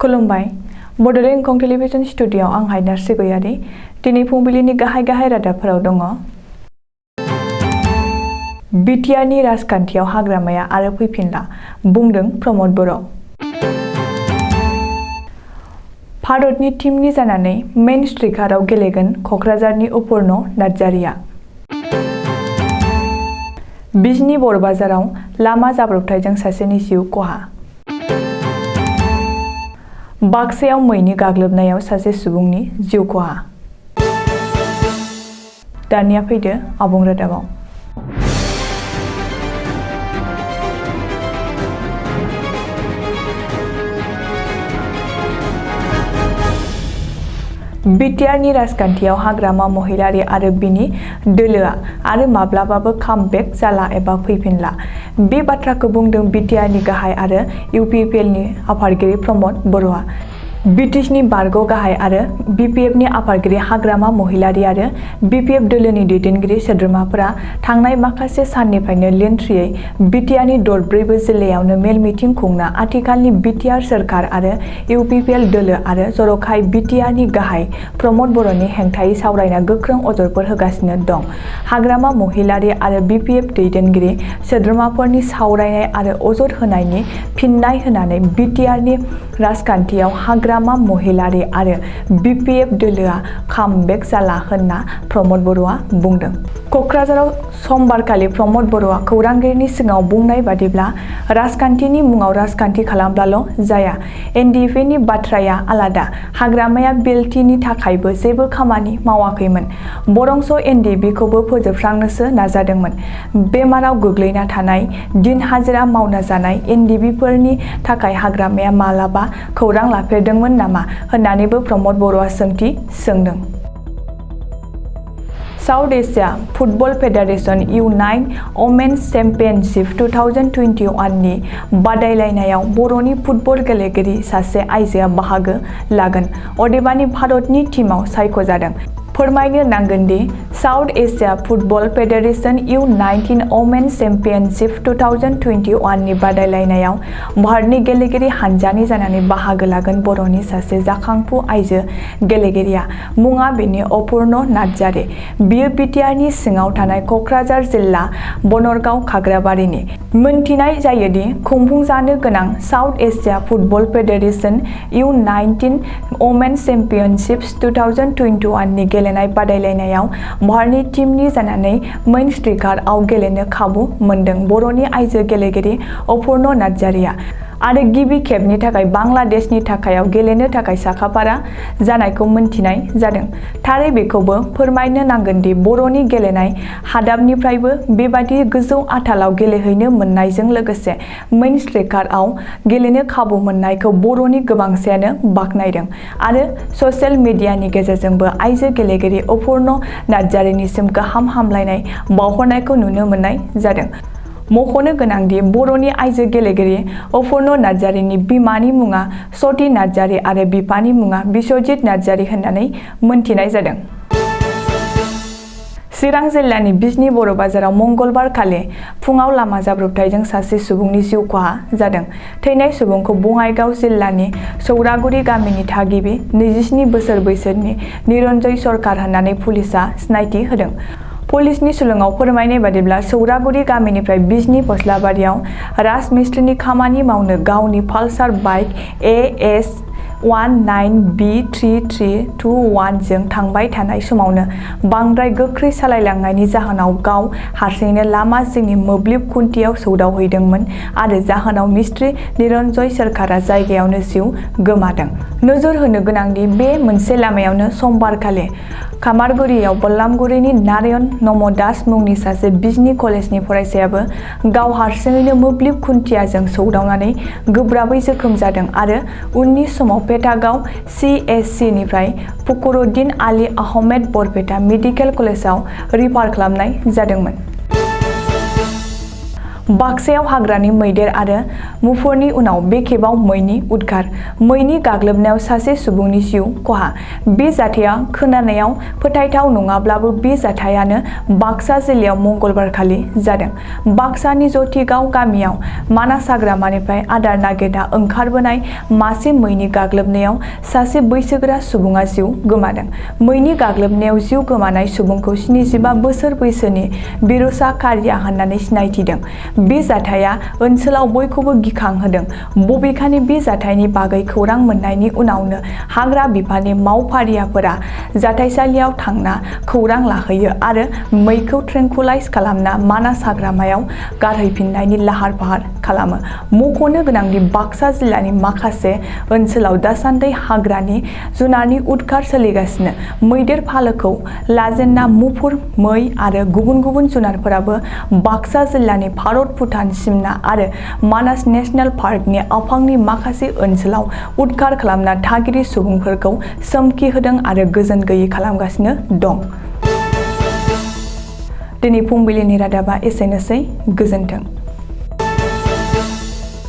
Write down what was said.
खुलुमबाय बड'लेण्ड एंखं टेलिभिजन स्टुडिय'आव आं हायनार सिगयारि दिनै फुंबिलिनि गाहाय रादाबफोराव दङ। बिटिआरनि राजखान्थियाव हाग्रामाया आरो फैफिनला बुंदों प्रमद बर'। भारतनि टीमनि जानानै मेन स्ट्राइकाराव गेलेगोन क'क्राझारनि अपुर्न नार्जारिया। बिजनी बरबाजाराव लामा जाब्रबथायजों सासेनि जिउ खहा। बाक्सायाव मैनि गाग्लोबनायाव सासे सुबुंनि जिउ खहा। दानिया फैदो आबुं रादाबाव। बिटिआरनि राजखान्थियाव हाग्रामा महिलारि आरो बिनि दोलोआ आरो माब्लाबाबो कामबेक जाला एबा फैफिनला। बे बाथ्राखौ बुंदों बिटिआरनि गाहाय आरो इउपिपिएलनि आफादगिरि प्रमद बर'आ। बिटिसिनि बारग' गाहाय आरो बिपिएफनि आफादगिरि हाग्रामा महिलारि आरो बिपिएफ दोलोनि दैदेनगिरि सोद्रोमाफोरा थांनाय माखासे साननिफ्रायनो लेन्थ्रियै बिटिआरनि दरब्रैबो जिल्लायावनो मेल मिटिं खुंना आथिखालनि बिटिआर सोरखार आरो इउपिपिएल दोलो आरो जर'खायै बिटिआरनि गाहाय प्रमद बर'नि हेंथायै सावरायना गोख्रों अजदफोर होगासिनो दं। हाग्रामा महिलारि आरो बिपिएफ दैदेनगिरि सोद्रोमाफोरनि सावरायनाय आरो अजद होनायनि फिननाय होनानै बिटिआरनि राजखान्थियाव हाग्रामा महिलारि आरो बिपिएफ दोलोआ कामबेक जाला होनना प्रमद बर'आ बुंदों। क'क्राझाराव समबारखालि प्रमद बर'आ खौरांगिरिनि सिगाङाव बुंनाय बादिब्ला राजखान्थिनि मुङाव राजखान्थि खालामब्लाल' जाया। एनडिएफनि बाथ्राया आलादा। हाग्रामाया बेलटिनि थाखायबो जेबो खामानि मावाखैमोन। बरंस एनडिएफखौबो फोजोबस्रांनोसो नाजादोंमोन। बेमाराव गोग्लैना थानाय दिन हाजिरा मावना जानाय एनडिएफफोरनि थाखाय हाग्रामाया मालाबा खौरां लाफेरदोंमोन नामा होननानैबो प्रमद बर'आ सोंथि सोंदों। South Asia Football Federation U19 women's championship 2021 नि बादायलायनायाव बर'नि फुटबल गेलेगिरि सासे आइजोआ बाहागो लागोन। अदेबानि भारतनि टीमाव सायख'जादों। फोरमायनो नांगोन the South Asia Football Federation U19 women's championship 2021 नि बादायलायनायाव भारतनि गेलेगिरि हानजानि जानानै बाहागो लागोन बर'नि सासे जाखांफु आइजो गेलेगिरिया। मुङा बेनि अपुर्न नार्जारि। बियो बिटिआरनि सिङाव थानाय क'क्राझार जिल्ला बनरगाव खाग्राबारिनि। मोनथिनाय जायोदि खुंफुंजानो गोनां south Asia Football Federation U19 women's championship 2021 नि गेलेनाय बादायलायनायाव भारतनि टीमनि जानानै मेन स्ट्राइकाराव गेलेनो खाबु मोनदों बर'नि आइजो गेलेगिरि अपुर्न नार्जारिया आरो गिबि खेबनि थाखाय बांलादेशनि थाखायाव गेलेनो थाखाय साखाफारा जानायखौ मोनथिनाय जादों। थारै बेखौबो फोरमायनो नांगोन दि बर'नि गेलेनाय हादाबनिफ्रायबो बेबादि गोजौ आथालाव गेलेहैनो मोननायजों लोगोसे मेन स्ट्राइकाराव गेलेनो खाबु मोननायखौ बर'नि गोबांसायानो बाख्नायदों आरो ससियेल मिडियानि गेजेरजोंबो आइजो गेलेगिरि अपुर्न नार्जारिनिसिम गाहाम हामलायनाय बावहरनायखौ नुनो मोननाय जादों। मख'नो गोनांदि बर'नि आइजो गेलेगिरि अपुर्न नार्जारिनि बिमानि मुङा सती नार्जारि आरो बिफानि मुङा बिश्वजित नार्जारि होननानै मोनथिनाय जादों। चिरां जिल्लानि बिजनी बरबाजाराव मंगलबार खालि फुङाव लामा जाब्रबथायजों सासे सुबुंनि जिउ खहा जादों। थैनाय सुबुंखौ बङाइगाव जिल्लानि सौरागुरि गामिनि थागिबि 27 बोसोर बैसोनि निरन्जय सरकार होननानै पुलिसआ सिनायथि होदों। पुलिसनि सुलुङाव फोरमायनाय बादिब्ला सौरागुरि गामिनिफ्राय बिजनी फस्लाबारियाव राजमिस्ट्रिनि खामानि मावनो गावनि पालसार बाइक AS 19B3321 जों थांबाय थानाय समावनो बांद्राय गोख्रै सालायलांनायनि जाहोनाव गाव हारसिङैनो लामा जिंनि मोब्लिब खुन्थियाव सौदावहैदोंमोन आरो जाहोनाव मिस्ट्रि निरन्जय सोरखारा जायगायावनो जिउ गोमादों। नोजोर होनो गोनांदि बे मोनसे लामायावनो समबारखालि खामारगुरियाव बल्लामगुरिनि नारायण नम दास मुंनि सासे बिजनी कलेजनि फरायसायाबो गाव हारसिङैनो मोब्लिब खुन्थियाजों सौदावनानै गोब्राबै जोखोम जादों आरो उननि समाव पेटागाव CSC निफ्राय फखरुद्दिन आली आहमेद बरपेटा मेडिकेल कलेजाव रिफार खालामनाय जादोंमोन। बाक्सायाव हाग्रानि मैदेर आरो मुफुरनि उनाव बे खेबाव मैनि उदखार। मैनि गाग्लोबनायाव सासे सुबुंनि जिउ खहा। बे जाथाया खोनानायाव फोथायथाव नङाब्लाबो बे जाथायानो बाक्सा जिल्लायाव मंगलबारखालि जादों। बाक्सानि जथिगाव गामियाव मानास हाग्रामानिफ्राय आदार नागिरना ओंखारबोनाय मासे मैनि गाग्लोबनायाव सासे बैसोगोरा सुबुङा जिउ गोमादों। मैनि गाग्लोबनायाव जिउ गोमानाय सुबुंखौ 75 बोसोर बैसोनि बिरुसा कारिया होननानै सिनायथिदों। बे जाथाया ओनसोलाव बयखौबो गिखांहोदों। बबेखानि बे जाथायनि बागै खौरां मोननायनि उनावनो हाग्रा बिफाननि मावफारियाफोरा जाथायसालियाव थांना खौरां लाहैयो आरो मैखौ ट्रेंकुलाइज खालामना मानास हाग्रामायाव गारहैफिननायनि लाहार फाहार खालामो। मख'नो गोनांदि बाक्सा जिल्लानि माखासे ओनसोलाव दासान्दि हाग्रानि जुनारनि उदखार सोलिगासिनो। मैदेर फालोखौ लाजेनना मुफुर, मै आरो गुबुन गुबुन जुनारफोराबो बाक्सा जिल्लानि भारत-भुटान सिमना आरो मानास नेशनेल पार्कनि आफांनि माखासे ओनसोलाव उदखार खालामना थागिरि सुबुंफोरखौ सोमखिहोदों आरो गोजोन गैयै खालामगासिनो दं। दिनै फुंबिलिनि रादाबा एसेनोसै। गोजोन्थों।